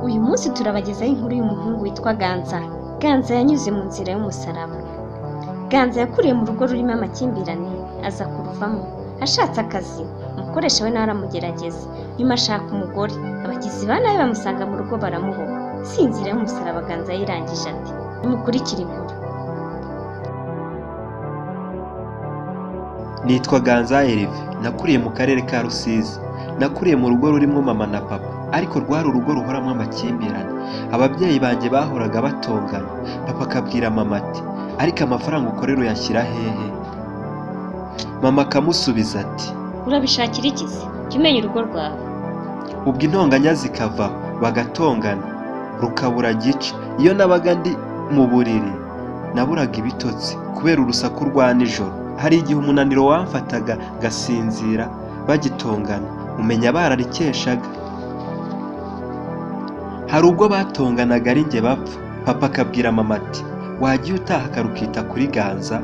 Uyu munsi turabagezaho inkuru y'umuhungu witwa Ganza. Ganza yanyuze mu nzira y'umusaraba. Ganza yakuriye mu rugo rurimo amakimbirane, aza kuruvamo. Ashatse akazi, umukoresha we nawe aramugerageza. Nyuma ashaka umugore, abagizi ba nabi bamusanga mu rugo baramuboha. Si inzira y'umusaraba Ganza yayirangije ate? Nimukurikire inkuru. Nitwa Ganza Herve, nakuriye mu karere ka Rusizi. Nakuriye mu rugo rurimo mama na papa, ariko rwari urugo ruhoramo amakimbirane. Ababyeyi banjye bahoraga batongana. Papa akabwira mama ati, ariko amafaranga ukorera uyashyira hehe? Mama akamusubiza ati, Urabishakira iki se? Jya umenya urugo rwawe. Ubwo intonganya zikava bagatongana, rukabura gica. Iyo nabaga ndi mu buriri, naburaga ibitotsi kubera urusaku rwa nijoro. Hari igihe umunaniro wamfataga ngasinzira bagitongana, umenya bararikeshaga. Hari ubwo batonganaga ari njye bapfa. Papa akabwira mama ati, wagiye utaha kare ukita kuri Ganza?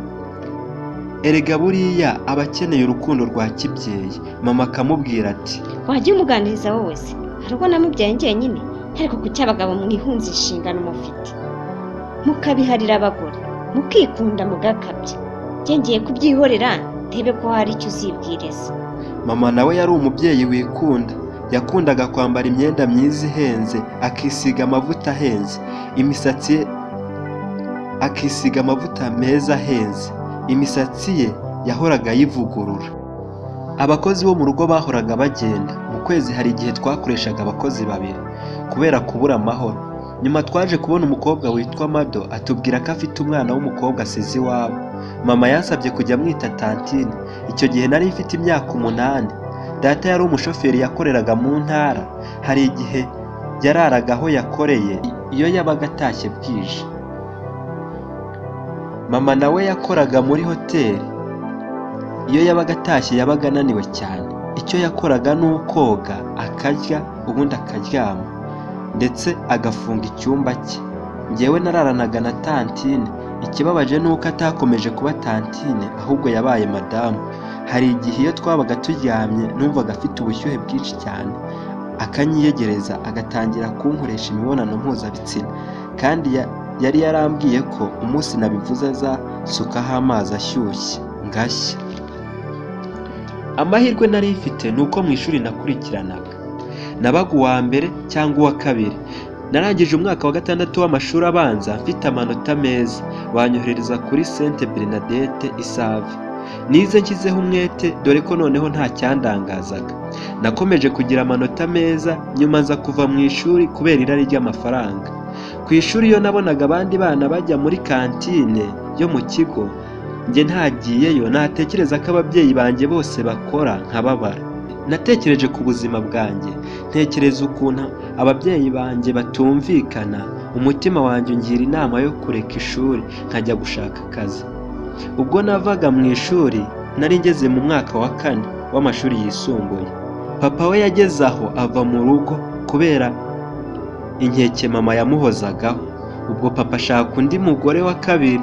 Erega buriya aba akeneye urukundo rwa kibyeyi. Mama akamubwira ati, Wajya umuganiriza wowe se? Hari ubwo namubyaye njyenyine? Ariko kuki abagabo mwihunza inshingano mufite? Mukabiharira abagore, mukikunda mugakabya. Njye ngiye kubyihorera ndebe ko hari icyo uzibwiriza. Mama nawe yari umubyeyi wikunda. Yakundaga kwambara imyenda myiza ihenze, akisiga amavuta ahenze, imisatsi ye akisiga amavuta meza ahenze. Imisatsi ye yahoraga ayivugurura. Abakozi bo mu rugo bahoraga bagenda. Mu kwezi hari igihe twakoreshaga abakozi babiri kubera kubura amahoro. Nyuma twaje kubona umukobwa witwa Mado atubwira ko afite umwana w'umukobwa asize iwabo. Mama yansabye kujya amwita tantine. Icyo gihe nari mfite imyaka 8. Data yari umushoferi, yakoreraga mu ntara. Hari igihe yararaga aho yakoreye iyo yabaga atashye bwije. Mama nawe yakoraga muri hoteli. Iyo yabaga atashye yabaga ananiwe cyane. Icyo yakoraga ni ukoga, akarya, ubundi akaryama, ndetse agafunga icyumba cye. Njyewe nararanaga na tantine. Ikibabaje ni uko atakomeje kuba tantine, ahubwo yabaye madamu. Hari igihe iyo twabaga turyamye numvaga afite ubushyuhe bwinshi cyane, akanyiyegereza agatangira kunkoresha imibonano mpuzabitsina. Kandi yari yarambwiye ko umunsi nabivuze azasukaho amazi ashyushye ngashya. Amahirwe nari mfite ni uko mu ishuri nakurikiranaga. Nabaga uwa mbere cyangwa uwa kabiri. Narangije umwaka wa 6 w'amashuri abanza mfite amanota meza, banyohereza kuri Sainte Bernadette Isave. Nize nshyizeho umwete dore ko noneho nta cyandangazaga. Nakomeje kugira amanota meza, nyuma nza kuva mu ishuri kubera irari ry'amafaranga. Ku ishuri iyo nabonaga abandi bana bajya muri kantine yo mu kigo, njye ntagiyeyo, natekereza ko ababyeyi banjye bose bakora nkababara. Natekereje ku buzima bwanjye, ntekereza ukuntu ababyeyi banjye batumvikana, umutima wanjye ungira inama yo kureka ishuri nkajya gushaka akazi. Ubwo navaga mu ishuri nari ngeze mu mwaka wa 4 w'amashuri yisumbuye. Papa we yageze aho ava mu rugo kubera inkeke mama yamuhozagaho. Ubwo papa ashaka undi mugore wa kabiri.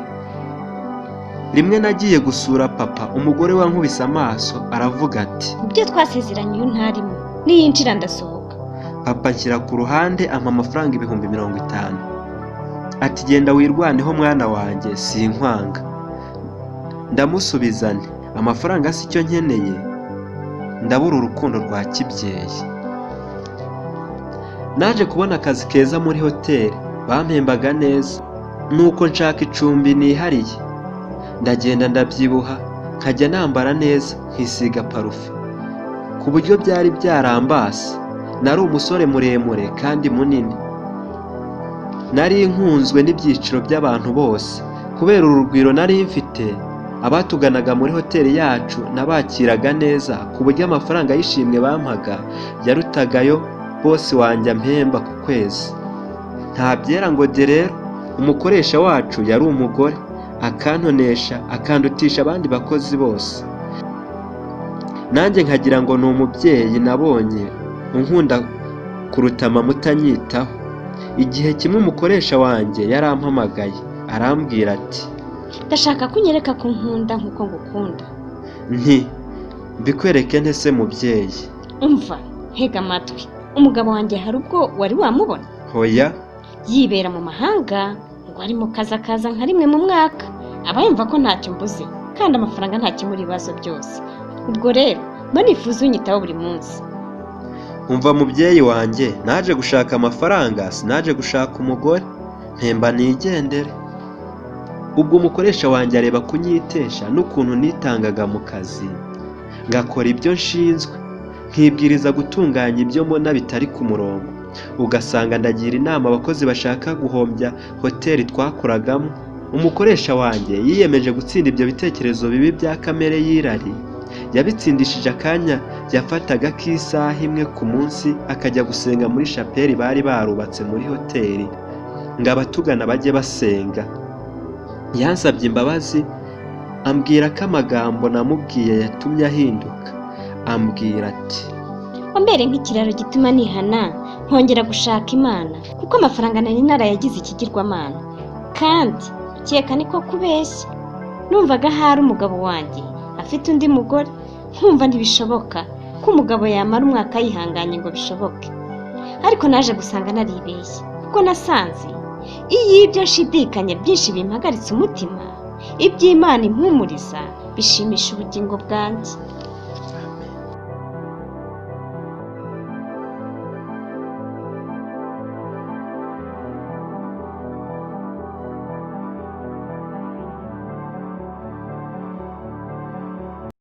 Rimwe nagiye gusura papa, umugore wankubise amaso aravuga ati, Mu byo twasezeranye uyu ntarimo, niyinjira ndasohoka. Papa anshyira ku ruhande ampa amafaranga 50,000. Ati genda wirwaneho mwana wanjye, sinkwanga. Ndamusubiza nti amafaranga si cyo nkeneye, ndabura urukundo rwa kibyeyi. Naje kubona akazi keza muri hoteli, bampembaga neza. Nuko nshaka icumbi nihariye. Ndagenda ndabyibuha, nkajya nambara neza, nkisiga parufe. Ku buryo byari byarambase. Nari umusore muremure kandi munini. Nari nkunzwe n'ibyiciro by'abantu bose. Kubera urugwiro nari mfite, abatuganaga muri hoteli yacu nabakiraga neza, ku buryo amafaranga y'ishimwe bampaga yarutagayo bosi wanjye ampemba ku kwezi. Nta byera ngo de rero, umukoresha wacu yari umugore, akantonesha, akandutisha abandi bakozi bose. Nanjye nkagira ngo ni umubyeyi nabonye unkunda kuruta mama utanyitaho. Igihe kimwe umukoresha wanjye yarampamagaye arambwira ati, Ndashaka ko unyereka ko nkunda nkuko ngukunda. Nti mbikwereke nte se mubyeyi? Umva, ntega amatwi. Umugabo wanjye hari ubwo wari wamubona? Hoya. Yibera mu mahanga, ngo ari mu kazi akaza nka rimwe mu mwaka. Aba yumva ko ntacyo mbuze, kandi amafaranga ntakemura ibibazo byose. Ubwo rero mba nifuza unyitaho buri munsi. Umva mubyeyi wanjye, naje gushaka amafaranga, sinaje gushaka umugore. Mpemba nigendere. Ubwo umukoresha wanjye areba kunyitesha n'ukuntu nitangaga mu kazi, ngakora ibyo nshinzwe, nkibwiriza gutunganya ibyo mbona bitari ku murongo, ugasanga ndagira inama abakozi bashaka guhombya hoteli twakoragamo. Umukoresha wanjye yiyemeje gutsinda ibyo bitekerezo bibi bya kamere y'irari. Yabitsindishije akanya yafataga k'isaha imwe ku munsi, akajya gusenga muri shapeli bari barubatse muri hoteli, ngo abatugana bajye basenga. Yansabye imbabazi, ambwira ko amagambo namubwiye yatumye ahinduka. Ambwira ati: "Wambere nk'ikiraro gituma nihana, nkongera gushaka Imana, kuko amafaranga nari narayagize ikigirwamana. Kandi ukeka niko kubeshya, numvaga ahari umugabo wanjye afite undi mugore, nkumva ntibishoboka ko umugabo yamara umwaka yihanganye ngo bishoboke. Ariko naje gusanga naribeshye, kuko nasanze iyo ibyo nshidikanya byinshi bimpagaritse umutima, iby'Imana impumuriza bishimisha ubugingo bwanjye."